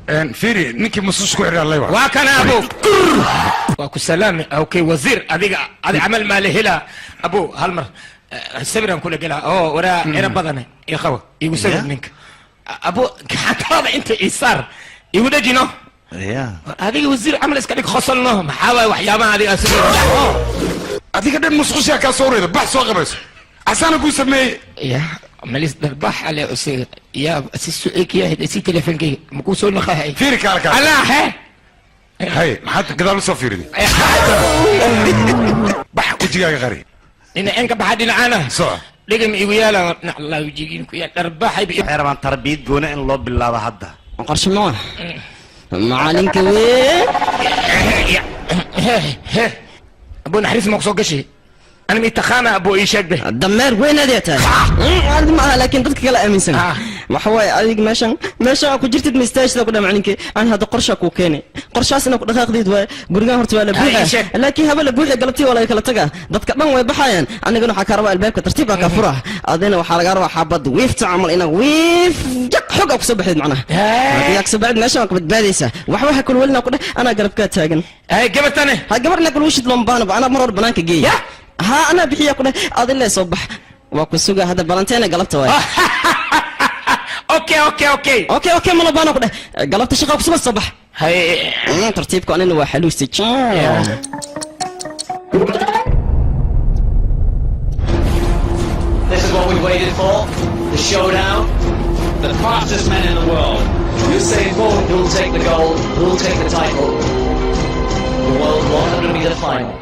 Fiiri, ninkii musus ku xidhaa lay. Waa kana, abo, waa ku salaami. Okay, wasiir, adiga adi camal maa la helaa? Abo, hal mar sawiraan kula gelaa oo waraa ciro badane ii qabo, igu sawir ninka. Abo, gacantaada inta ii saar, igu dhejino. Adiga wasiir camal iska dhig, qosolno. Maxaa waay waxyaabaha adiga aad sawir? Adiga dhan musqushaa kaa soo reeda. Bax, soo qabayso, asaana kuu sameeyey. Ya malis darbax ale usiga ya si su'eeg si telefonkeyga makuu soo naqahay. Fiiri, kaala kaala. Alaa he. Hay, maxaad gadaal usoo fiiriday? Bax, wejigaaga qari. Dhinaceen ka baxa, dhinacana. Soo dhigam igu yaala, naclaa wejigiin ku yaal dharbaxay. Waxay rabaan tarbiyad gooni in loo bilaabo hadda. Qorshe ma macalinka weyn. Abo, naxariis ma kusoo gashay? Ana mi taqaana, abo? Ii sheeg be. Dameer weyn adiga tahay. Adi ma aha, laakiin dadka kale aaminsan. Waxa waaye, adiga meeshan aa ku jirtid ma istaashida ku dha. Macalinka, ani hadda qorshaa kuu keenay, qorshaas inaa ku dhaqaaqdeed waaye. Gurigan horta waa la ii buuxa, sheeg. laakiin haba la buuxa, galabtii waa laga kala tagaa, dadka dhan way baxayaan. Anigana waxaa kaa rabaa albaabka tartiib baa kaa fura, adina waxaa lagaa rabaa xaabad wiifta camal inaa wiif jaq xog aa kusoo baxdeed. Macnaha, haddii aa kusoo baxdeed, meeshan waa ka badbaadaysaa. Waxba ha kulwelina ku dheh, anaa garabkaa taagan. Hay, gabartane? Ha, gabar inaa kulwishid looma baahna, anaa mar hor banaanka geey. Ha, anaa bixiya ku dheh. Adin lee soo bax, waa ku suga hadda, balanteena galabta waay. Okay. Okay, malo baana ku dheh, galabta shaqa kusuga, soo bax. Hay. Tartiibku anina waa xaluustay. This is what we waited for. The showdown. The fastest men in the world. Usain Bolt, who'll take the gold, who'll take the title. The World 100 meter final.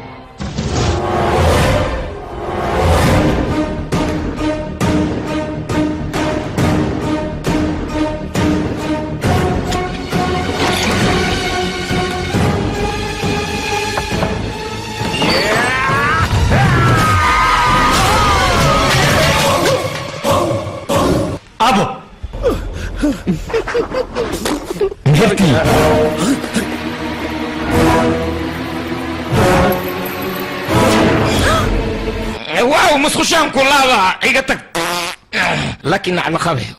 Abo, mehertii. Waaw, musqushaan ku laaba, iga tag, laakiin nacla qabe.